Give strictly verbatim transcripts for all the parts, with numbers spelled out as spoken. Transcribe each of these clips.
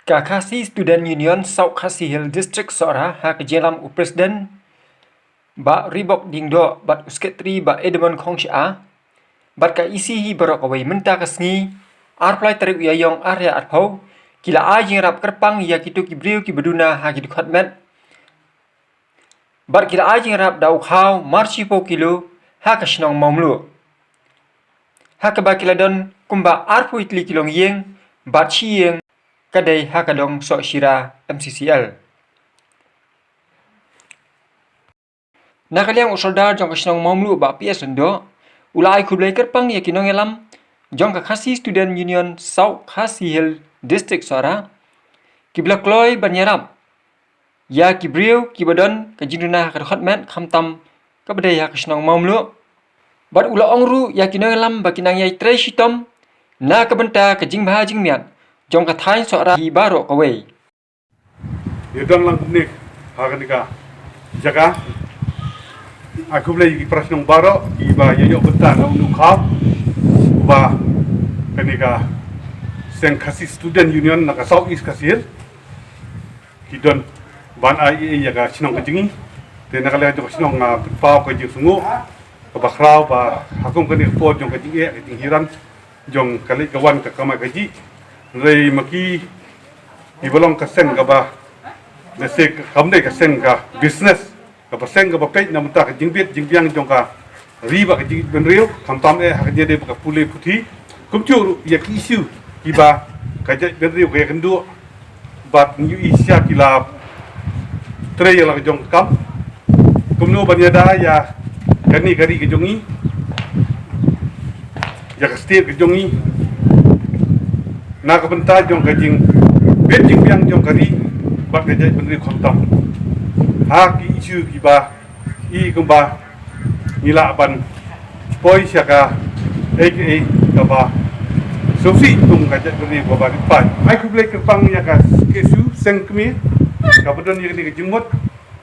Ka Khasi Student Union South Khasi Hills District Sohra ha ka jingïalam u President Bah Ribok Diengdoh bad u Secretary Bah Edmund Khongsha bad ka E C hi baroh kawei mynta ka sngi arphew lai tarik u Ïaïong arhajar arphew ki la ai jingïarap kyrpang ïa kito ki briew kiba duna ha ki dkhot met bad ki la ai jingïarap da u khaw mar shiphew kilo ha ka shnong Mawmluh, ha kaba ki la don kumba arphew tylli ki longïing bad shi ïing ka dei ha ka dong Sohshira M C C L. Na ka liang u Sordar jong ka shnong Mawmluh Bah P S Lyngdoh u la ai khublei kyrpang ïa ki nongïalam jong ka Khasi Student Union South Khasi Hills District Sohra kiba la kloi ban ïarap ïa ki briew kiba don ka jingduna ha ka dkhot met khamtam kaba dei ha ka shnong Mawmluh. Bad u la ong ruh ïa ki nongïalam ba kin nang ïai trei shitom na ka bynta ka jingbha jingmiat jong ka thaiñ Sohra hi baroh kawei. Ïa don lang kumne ha kane ka jaka. Ai khublei ïa ki para shnong baroh kiba ïa ïoh bynta na une u khaw uba kane ka seng Khasi Student Union na ka South East Khasi Hills ki don ban ai ïa ka shnong ka jong ngi. Te na ka liang jong ka shnong nga pynpaw ka jingsngewnguh kaba khraw ba ha kum kane ka por jong ka jingeh ka jinghiar jong ka leit ka wan ka kamai kajih. Hynrei ma ki kiba long ka seng kaba lehse kam dei ka seng ka business, kaba seng kaba peit na ka bynta ka jingbit jingbiang jong ka ri bad ka jingbynriew, khamtam eh ha ka jingïadei bad ka pule puthi. Kumjuh ruh ïa ki issue kiba ka jaitbynriew ka ïakynduh bad ngi ïohi shisha ki la trei ïa la ka jong ka kam. Kumno ban ïada ïa kane ka ri ka jong ngi, ïa ka state ka jong ngi na ka bynta jong ka jingbit jingbiang jong ka ri bad ka jaitbynriew khamtam. Ha ki issue kiba i kumba ngi lah ban poi sha ka ei ka ei kaba sngewsih kum ka jaitbynriew kaba ri paid. Ai khublei kyrpang ïa ka K S U seng kmie kaba don ïa kane ka jingmut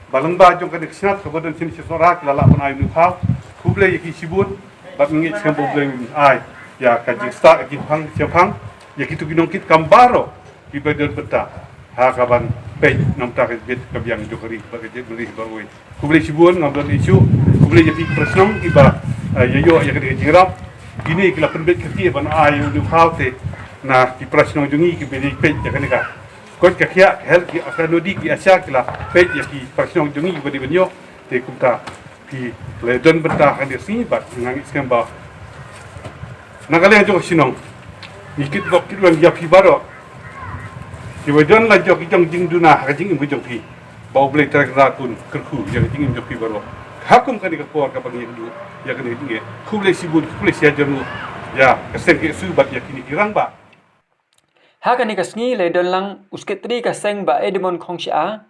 ba lyngba jong kane ka shnat kaba don shisien sha Sohra ki la lah ban ai une u khaw. Khublei ïa ki shibun bad ngi ngeit skhem ba U Blei un ai ïa ka jingstad ka jingpang shemphang ïa kito ki nongkitkam baroh kiba don bynta ha kaban peit na ka bynta ka bit ka biang jong ka ri bad ka jaitbynriew baroh. Khublei shibun ngam don issue. Khublei ïa phi ki para shnong kiba, eh, ïa ïoh ïa kane ka jingïarap. Kine ki la pynbeit kyrkieh ban ai une u khaw te na ki para shnong jong ngi kiba dei peit ïa kane ka koit ka khiah ka hel ki aka nodi ki asha ki la peit ïa ki para shnong jong ngi kiba dei ban ïoh. Te kumta phi la don bynta ha kane ka sngi bad nga ngeit skhem ba na ka liang jong ka shnong ngi kit bok kit weng ïa phi baroh kiba don la jong ki jong jingduna ha ka jingim ka jong phi. Ba U Blei Trai Kynrad un kyrkhu ïa ka jingim jong phi baroh ha kum kane ka por kaba ngi ïakynduh ïa kane ka jingeh. Khublei shibun, khublei shihajar nguh ïa ka seng K S U bad ïa kine ki rangbah. Ha kane ka sngi la don lang u Secretary ka seng Bah Edmond Khongsha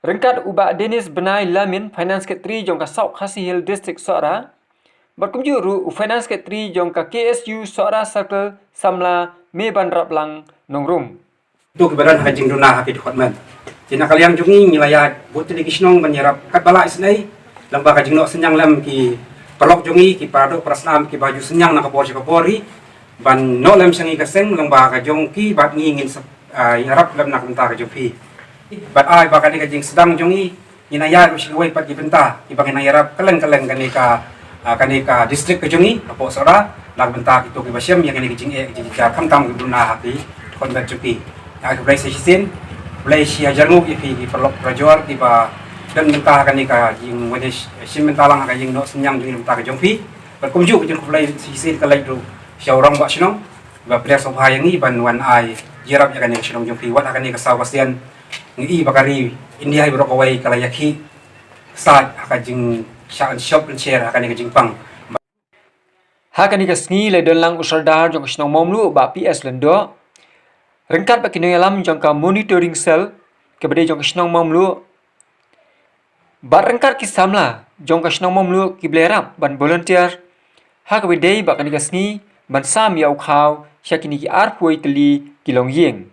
ryngkat u Bah Dennis Bnai Lamin, Finance Secretary jong ka South Khasi Hills District Sohra, bad kumjuh ruh u Finance Secretary jong ka K S U Sohra Circle samla Mebanraplang Nongrum. To kiba don ha ka jingduna ha ki dkhot met. Te na ka liang jong ngi ngi la ïa bud tylli ki shnong ban ïarap katba lah isynei lyngba ka jingnoh synñiang lem ki paralok jong ngi, ki paradoh parasnam kiba ju synñiang na ka por sha ka por hi ban noh lem sha ngi ka seng lyngba ka jong ki bad ngi ngin sa, ah, ïarap lem na ka bynta ka jong phi. Bad ai ba kane ka jingsdang jong ngi ngin ïa ruh sha kiwei pat ki bynta kiba ngin ïarap kylleng kylleng kane ka, ah, kane ka district ka jong ngi hapoh Sohra na ka bynta kito kiba shem ïa kane ka jingeh ka jingjynjar khamtam kiba duna ha ki dkhot met jong ki. Ai khublei sa shisien, khublei shihajar nguh ïa phi ki paralok parajor kiba don bynta ha kane ka jingwan shim bynta lang ha ka jingnoh synñiang jong ngi na ka bynta ka jong phi. Bad kumjuh ka jingkhublei shisien ka leit ruh sha u rangbah shnong ba pdiang sngewbha ïa ngi ban wan ai ïarap ïa kane ka shnong jong phi wat ha kane ka saw ka sien. Ngi i ba ka ri India hi baroh kawei ka la ïakhih sait ha ka jingshah shop and share ha kane ka jingpang. Ha kane ka sngi la don lang u Sordar jong ka shnong Mawmluh Bah P S Lyngdoh ryngkat bad ki nongïalam jong ka Monitoring Cell kaba dei jong ka shnong Mawmluh bad ryngkat ki samla jong ka shnong Mawmluh kiba la ïarap ban volunteer ha kaba dei bad kane ka sngi ban sam ïa u khaw sha kine ki arphew tylli ki longïing.